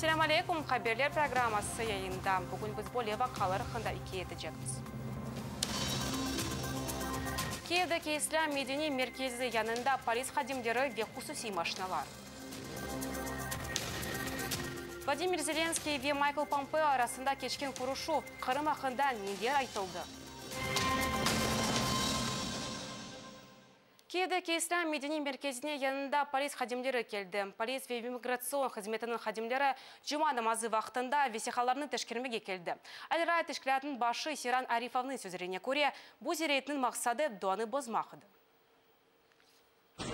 Selâm aleyküm, Haberler programması yayında. Bugün biz böyle vaqialar aqqında ikâye etecekmiz. Kiyevdeki İslâm medeniy merkezi yanında polis hadimleri ve hususiy maşinalar. Vladimir Zelenskiy ve Maykl Pompeo arasında keçken körüşüv, Qırım aqqında neler aytıldı? Kiyevdeki İslâm medeniy merkezine yanında polis hadimleri keldi. Polis ve migratsion hızmetiniñ hadimleri cuma namazı vaqtında vesiqalarnı teşkermege keldi. Al-Ray teşkilâtınıñ başı Seyran Arifovnıñ sözlerine köre, bu ziyaretniñ maqsadı duanı bozmaq edi.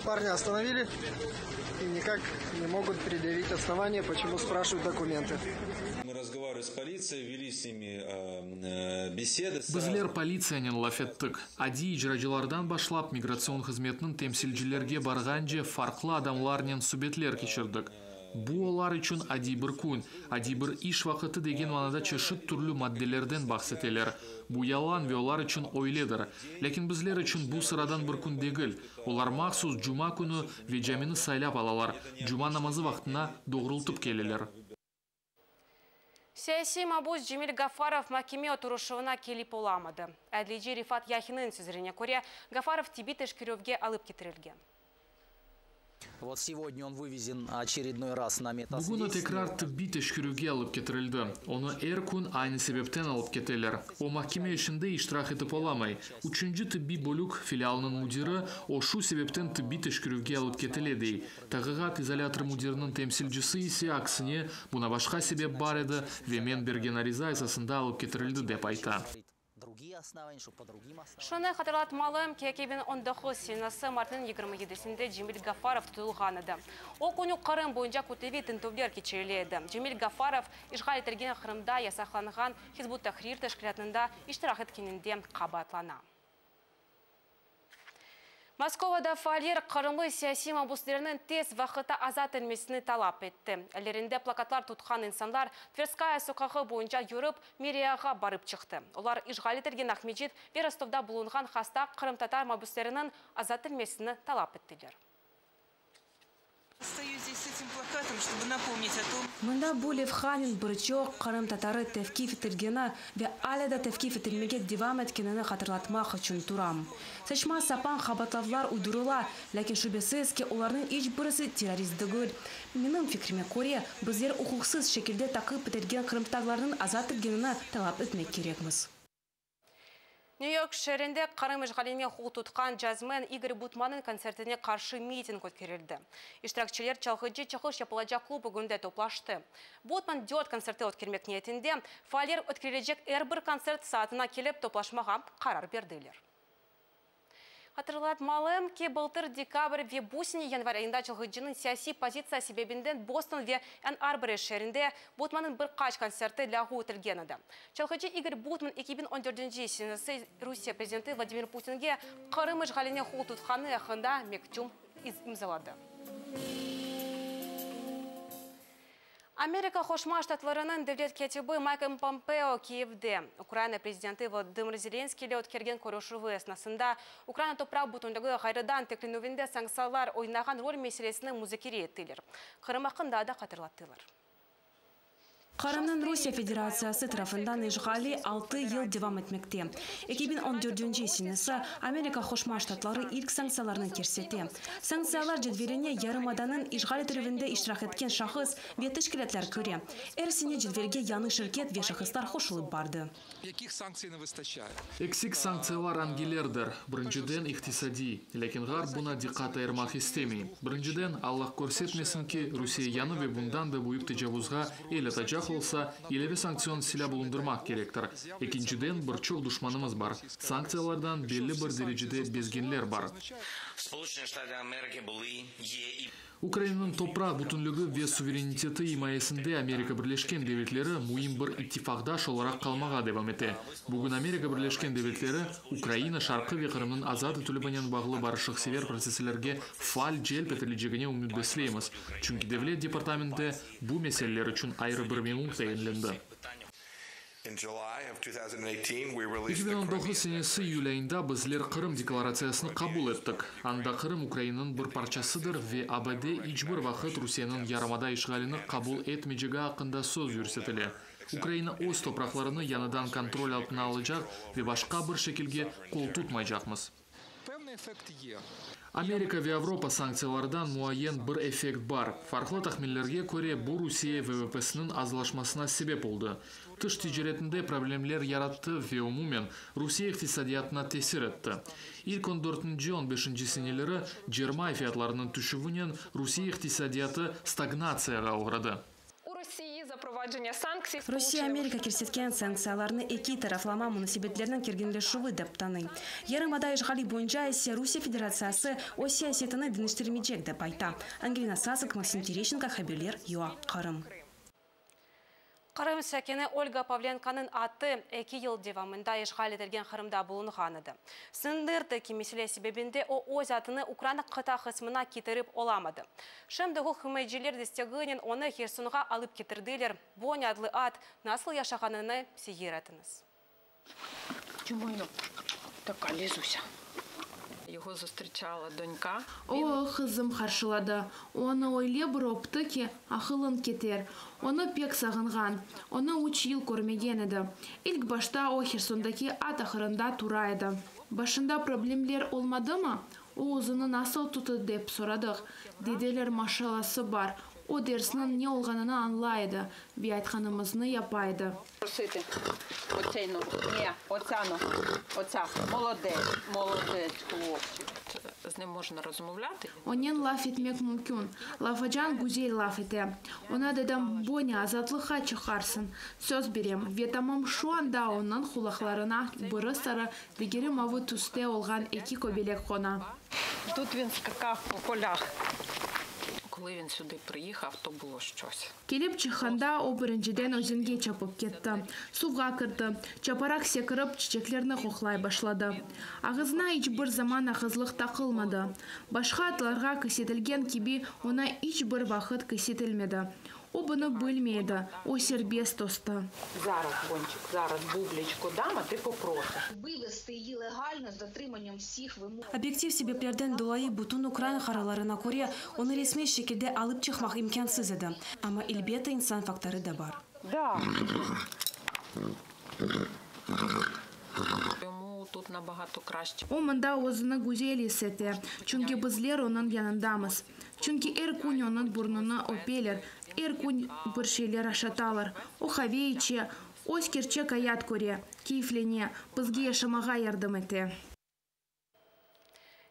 Парня остановили и никак не могут предъявить основания, почему спрашивают документы. Мы разговаривали с полицией, вели с ними беседы. Bizler politsiyanen laf ettik. Adiy icracılardan başlap migratsion hızmetniñ temsilcilerge barğance farqlı adamlarnen subetler keçirdik. Bu olar içün adiy bir kün, adiy bir iş vaqıtı degen manada çeşit türlü maddelerden bahs eteler. Bu yalan ve olar içün öyledir. Lâkin bizler içün bu sıradan bir kün degil. Olar mahsus cuma künü ve camini saylap alalar, cuma namazı vaqtına doğrultıp keleler. Siyasiy mabus Cemil Gafarov mahkeme oturışuvına kelip olamadı. Adliyeci Rifat Yahinniñ sözlerine köre, Gafarov tibbiy teşkerüvge alıp ketirilgen. Vot segodnâ on vıvezen oçerednoy raz na Bugün o tekrar tıbbiy teşkerüvge alıp ketirildi. Onı er kün aynı sebepten alıp keteler. O mahkeme işinde iştirak etip olamay. Üçünci tıbbiy bölük filialınıñ müdiri, o şu sebepten tıbbiy teşkerüvge alıp ketile, dey. Taqiqat izolâtorı müdiriniñ temsilcisi ise, aksine, buna başqa sebep bar edi ve men bergen ariza esasında alıp ketirildi, dep ayta. Şunı hatırlatmalım ki, 2019 senesi martnıñ 27-sinde Cemil Gafarov tutulğan edi. O künü Qırım boyunca kütleviy tintüvler keçirile edi. Cemil Gafarov işğal etilgen Qırımda yasaqlanğan Hizb ut-Tahrir teşkilâtında iştirak etkeninde qabaatlana. Moskovada faaller qırımlı siyasiy mabuslerniñ tez vaqıtta azat etilmesini talap etti. Ellerinde plakatlar tutqan insanlar Tverskaya soqağı boyunca yürip, meriyağa barıp çıqtı. Olar işğal etilgen Aqmescit ve Rostovda bulunğan hasta qırımtatar mabüsleriniñ azat etilmesini talap ettiler. Mında bu levhanen bir çoq qırımtatarı tevqif etilgeni ve alâ da tevqif etilmege devam etkenini hatırlatmaq içün turam. Saçma-sapan qabaatlavlar uydurıla, lâkin şübesiz ki, olarnıñ iç birisi terrorist degil. Menim fikrime köre, bizler uquqsız şekilde taqip etilgen qırımtatarlarnıñ azat etilgenini talap etmek kerekmiz. Nyu-York şeerinde Qırım işğaline qol tutqan cazmen İgor Butmannıñ kontsertine qarşı miting ötkerildi. İştirakçiler çalğıcı çıqış yapılacaq klub ögünde toplaştı. Butman dört kontserti ötkermek niyetinde, faaller ötkerilecek er bir kontsert saatına kelip toplaşmağa qarar berdiler. Hatırlatmalım ki, bıltır dekabr ve bu sene yanvar ayında çalğıcınıñ siyasiy pozitsiya sebebinden Boston ve Ann-Arbor şeerinde Butmannıñ bir qaç kontserti lâğu etilgen edi. Çalğıcı İgor Butman 2010 dördünci senesi Rusiye prezidenti Vladimir Putinge Qırım işğaline qol tutqanı aqqında mektüm imzaladı. Amerika Qoşma Ştatlarınıñ devlet kâtibi Maykl Pompeo Kiyevde Ukraina prezidenti Volodımır Zelenskiy ile ötkergen körüşüvi esnasında Ukraina topraq bütünligi ğayrıdan tiklenüvinde sanktsiyalar oynağan rol meselesini muzakere ettiler. Qırım aqqında da hatırlattılar. Qırımnıñ Rusiye Federatsiyası tarafından işğali altı yıl devam etmekte. 2014 senesi Amerika Qoşma Ştatları ilk sanktsiyalarnı kirsete. Sanktsiyalar cedveline yarımadanıñ işğal etilüvinde iştirak etken şahıs ve teşkilâtlar kire. Er sene cedvelge yañı şirket ve şahıslar qoşulıp bardı. Eksik sanktsiyalar angilerdir? Birinciden, iqtisadiy. Lâkin Ğarp buna diqqat ayırmaq istemey. Birinciden, Allah körsetmesin ki, Rusiye yañı ve bundan da büyük tecavuzğa el atacaq olsa, ilâve sanktsion silâ bulundırmaq kerektir. Ekinciden, bir çoq duşmanımız bar, sanktsiyalardan belli bir derecede bezgenler bar. Ukrainanıñ topraq bütünligi ve suvereniteti imayesinde Amerika Birleşken Devletleri müim bir ittifaqdaş olaraq qalmağa devam ete. Bugün Amerika Birleşken Devletleri, Ukraina şarqı ve Qırımnıñ azat etilüvinen bağlı barışıqsever protsesslerge faal celp etilecegine ümüt besleymiz, çünki Devlet departamenti bu meseleler içün ayrı bir memur tayinlendi. 2019 senesi iyül ayında bizler Qırım deklaratsiyasını qabul ettik. Anda Qırım Ukrainanıñ bir parçasıdır ve ABD iç bir vaqıt Rusiyeniñ yarımada işğalini qabul etmeycegi aqqında söz yürsetile. Ukraina öz topraqlarını yañıdan kontrol altına alacaq ve başqa bir şekilge qol tutmaycaqmız. Amerika ve Avropa sanktsiyalardan muayyen bir effekt bar. Farqlı tahminlerge köre, bu Rusiye VVPsiniñ azlaşmasına sebep oldı, tış ticaretinde problemler yarattı ve umumen Rusiye iqtisadiyatına tesir etti. İlk on dörtünci, on beşinci seneleri cermay fiyatlarınıñ tüşüvinen Rusiye iqtisadiyatı stagnatsiyağa oğradı. Rusiye Amerika kirsetken sanktsiyalarnı eki taraflama munasebetlerniñ kerginleşüvi dep tanıy. Yarımada işğali boyunca ise Rusiye Federatsiyası öz siyasetini deñiştirmeycek dep ayta. Angelina Sasık, Maksim Tereşçenko, haberler, UA, Qırım. Qırım sakini Olga Pavlenkonıñ atı eki yıl devamında işğal etilgen Qırımda bulunğan edi. Sıñırdaki mesele sebebinde o öz atını Ukraina qıta qısmına ketirip olamadı. Şimdi uquq desteginen onı Hersonğa alıp ketirdiler. Bonya adlı at nasıl yaşağanını seyir etiñiz. Чому така Лізуся? Його зустрічала донька. O, qızım qarşıladı. Onı öyle bir öpti ki, aqılıñ keter. Onı pek sağınğan. Onı üç yıl körmegen edi. İlk başta o Hersondaki at ahırında tura edi. Başında problemler olmadımı? O özüni nasıl tuttı dep soradıq. Dediler maşalası bar. O dersniñ ne olğanını añlay edi ve aytqanımıznı yapa edi. Просити. Оцей ногу. Ні, оця нога. Оця. Молодець, молодець, хлопчик. З ним можна розмовляти. Onen laf etmek mümkün. Lafacan güzel laf ete. Oña dedim, Bonya, azatlıqqa çıqarsıñ. Söz berem. Ve tamam şu anda onıñ qulaqlarına biri sarı, digeri mavı tüste olğan eki kobelek qona. Тут він скакав по полях. Коли він сюди приїхав, то було щось. Kelip çıqqanda o birinciden özenge çapıp ketti. Suvğa kirdi, çaparaq sekirip çiçeklerni qoqlay başladı. Ağızına iç bir zaman ağızlıq taqılmadı. Başqa atlarğa kirsetilgen kibi oña iç bir vaqıt kirsetilmedi. O bunı bilmey edi, o serbest östi. Зараз, Бончик, зараз бубличку дам, а ти попросиш. Вивезти її легально з дотриманням всіх вимог. Obyektiv sebeplerden dolayı bütün ukrain qararlarına köre onı resmiy şekilde alıp çıqmaq imkânsız edi. Amma elbette insan faktorı da bar. Да. Йому тут набагато краще. O mında özüni güzel is ete, çünki bizler onıñ yanındamız. Çünki er kün onıñ burnunı öpeler, er kün bir şeyler aşatalar. O qave içe, öz kerçek ayat köre, keyflene, bizge yaşamağa yardım ete.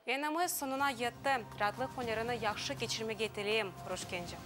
Yayınımız soñuna yetti. Raatlıq künlerini yahşı keçirmege tileyim. Körüşkence.